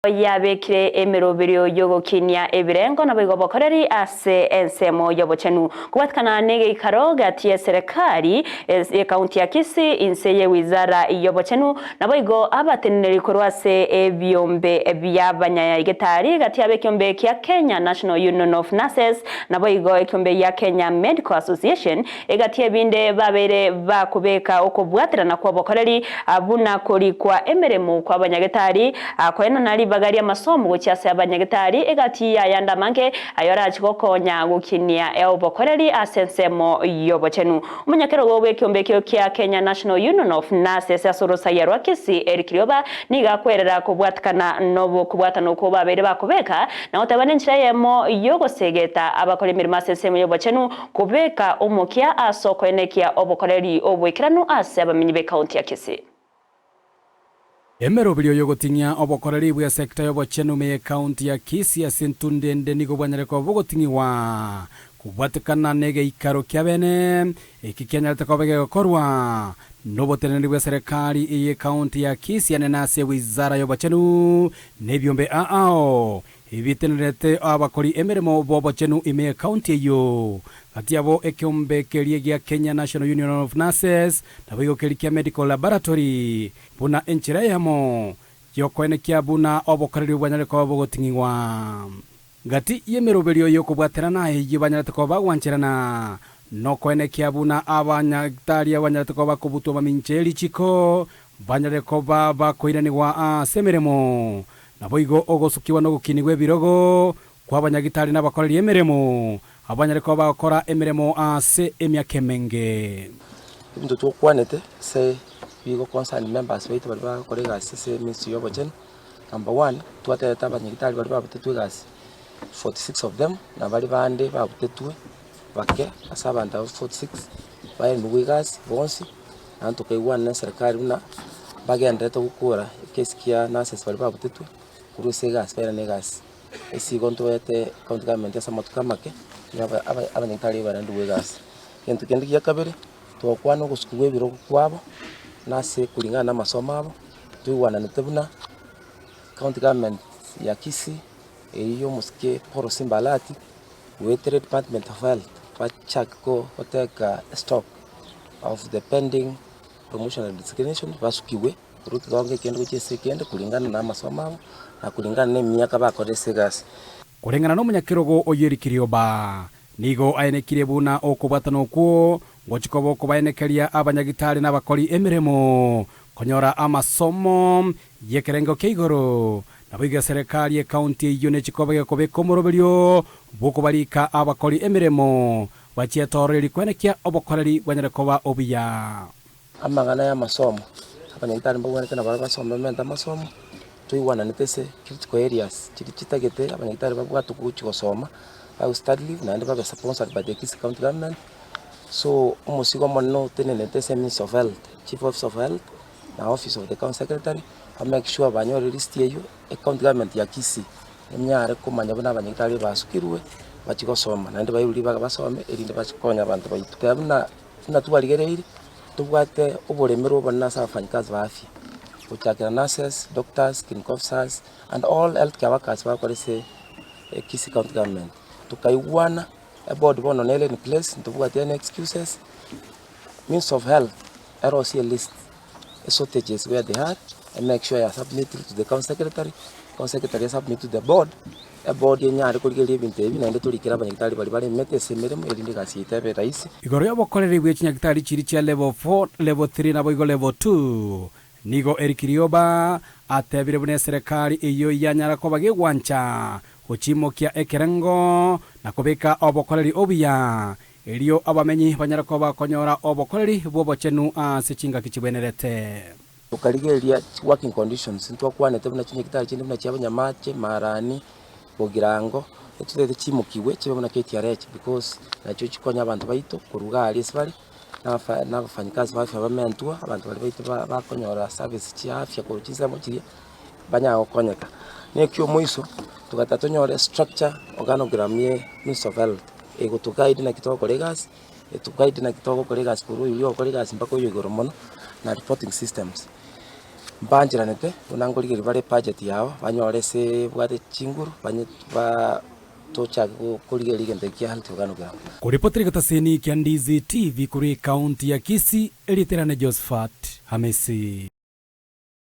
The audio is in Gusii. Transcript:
Yabekire emeroberio y'ogokinia ebirengo naboigo obokoreri ase ensemo y'obochenu. Kobwatikana negeikaro gati y'eserekari y'ekaunti ya Kisii inse ye wizara y'obochenu naboigo abateneneri korwa ase ebiombe bi'abanyayagetari gati ab'ekiombe kia Kenya National Union of Nurses naboigo ekiombe gia Kenya Medical Association egati ebinde babeire bakobeka okobwaterana kw'obokoreri buna korikwa emeremo kw'abanyagetari Akoenana ribaga ri'amasomo gochia ase abanyagetari egati y'ayande amange ayorachie gokonya gokinia obokoreri ase ensemo y'obochenu. Omonyakerogo bw'ekiombe ekio kia Kenya National Union of Nurses ase orosaia rwa Kisii Eric Rioba nigo akwerera kobwatikana nobokobwatana okwo babeire bakobeka na goteba nenchera eyemo y'ogosegeta abakora emeremo ase ensemo y'obochenu kobeka omokia ase okoenekia obokoreri oboikeranu ase abamenyi b'ekaunti ya Kisii. Emeroberio y'ogoting'ia obokoreri bw'esecta y'obochenu ime y'ecounty ya Kisii ase entundo ende nigo bwanyare koba bogoting'igwa kobwatekana negeikaro kia bene eki kianyarete koba gegokorwa noboteneneri bw'eserekari y'ecounty ya Kisii anene ase wizara y'obochenu nebiombe aao Ebitenerete abakori emeremo b'obochenu ime y'ecounty eyio. Gati yabo ekeombe keria gia Kenya National Union of Nurses naboigo keria kia Medical Laboratory buna enchera eyemo y'okoenekia buna obokoreri bwanyare koba bogoting'igwa. Gati y'emeroberio y'okobwaterana eyio banyarete koba bagwancherana nokoenekia buna abanyagitari abanyarete koba bakobutwa mamincha ye richiko banyare koba bakoiranigwa ase emeremo Naboigo ogosukigwa nogokinigwa ebirogo kw'abanyagitari nabakoreri emeremo, abanyare koba bagokora emeremo ase emiaka emenge. Ebinto twokwanete ase bigo concern members baito baria bagokora egasi ase ministry ya obochenu, number one, twatebete abanyagitari baria babutetwe egasi 46 of them, na baria bande babutetwe bake ase abanto abwo 46 baenigwe egasi bonsi. Naende tokaigwana na eserekari buna bagendererete gokora ekesi kia nurses baria babutetwe korwa ase egasi bairane egasi. Ase igo ntoete county government ase amatuko amake nigo aba aba abanyagitari barendigwe egasi. Egento kende gia kabere, togokwana ogosuki bwa ebirogo kwabo na ase kuringana na amasomo abo, toigwananete buna county government ya Kisii eywo ya omosike Paul Simba Arati goetera department of health bachake ko goteka stock. of the pending promotion and resignation basukigwe korwa ekewango ekende gochia ase ekende kuringana na amasomo abo na kuringana na emiaka bakorire ase egasi. Koreng'ana nomonyakerogo oyio Eric Rioba, nigo aenekirie buna okobwatana okwo ngochia koba okobaenekeria abanyagitari na abakori emeremo konyora amasomo y'ekerengo kia igoro. Naboigo eserekari y'ecounty eyio nechikoba gekobeka omoroberio bw'okobarika abakori emeremo Bachietoorire rikwana kia obokoreri bwanyare koba obuya. Amang'ana y'amasomo, Abanyagitari mbabwenerete nabarabwo basome bamente amasomo, toigwananete ase critical areas chiria chitagete abanyagitari babwatwe gochia gosoma, babe study leave naende babe sponsored by the Kisii County Government. So omosigo omonene otenenete ase Ministry of Health, Chief Officer of Health na Office of the County Secretary, ba make sure banyorire list eywo, ecounty government ya Kisii. Ninyare komanya buna abanyagitari basukirwe bachie gosoma, naende bairwe ribaga basome erinde bachie konya abanto baito. Teba buna buna twarigereiri, tobwate oboremerwa obonene ase abafanyikazi ba afya, gochakera nurses, doctors, clinical officers and all health care workers bagokora ase Kisii county government. Tokaigwana, eboard bono nere in place, ntobwati any excuses, ministry of health erosie elist. shortages where they are and make sure ya submit to the county secretary, county secretary asubmit to the board, eboard enyare korigereria ebinto ebi naende torikere abanyagitari baria baremete ase emeremo erinde egasi yaito ebe rahisi. Igoro y'obokoreri bwe chinyagitari chiria chia level 4, level 3 naboigo level 2, nigo Eric Rioba atebire buna eserekari eyio yanyara koba gegwancha gochimokia ekerengo na kobeka obokoreri obuya Erio abamenyi banyare koba bakonyora obokoreri bw'obochenu ase chingaki chibwenerete. Tokarigereria working conditions, ntwakwanete buna chinyagitari chinde buna chia Bonyamache, Marani, Bogirango, echitagete chimokigwe chibe buna KTRH because nachio chikonya abanto baito korwa iga aria ase bare, na abafa na abafanyikazi ba afya bamentwa, abanto baria baito ba bakonyora service chia afya korwa chinsemo chiria, banyare gokonyeka. Na ekiomoiso, togata tonyore structure organogram ya ministry of health. Egotoguide naki togokora egasi, etoguide naki togokora egasi korwa oyoria ogokora egasi mpaka oyo igoro mono, na reporting systems. Mbancheranete buna nkorigereria bare ebudget yabo, banyore ase ebwate chinguru, banye ba tochake korigereria egento eki kia health organogram. Koripotera egetaseni kia Ndizi TV korwa ekaunti ya Kisii, erieta riane Josephat Hamisi.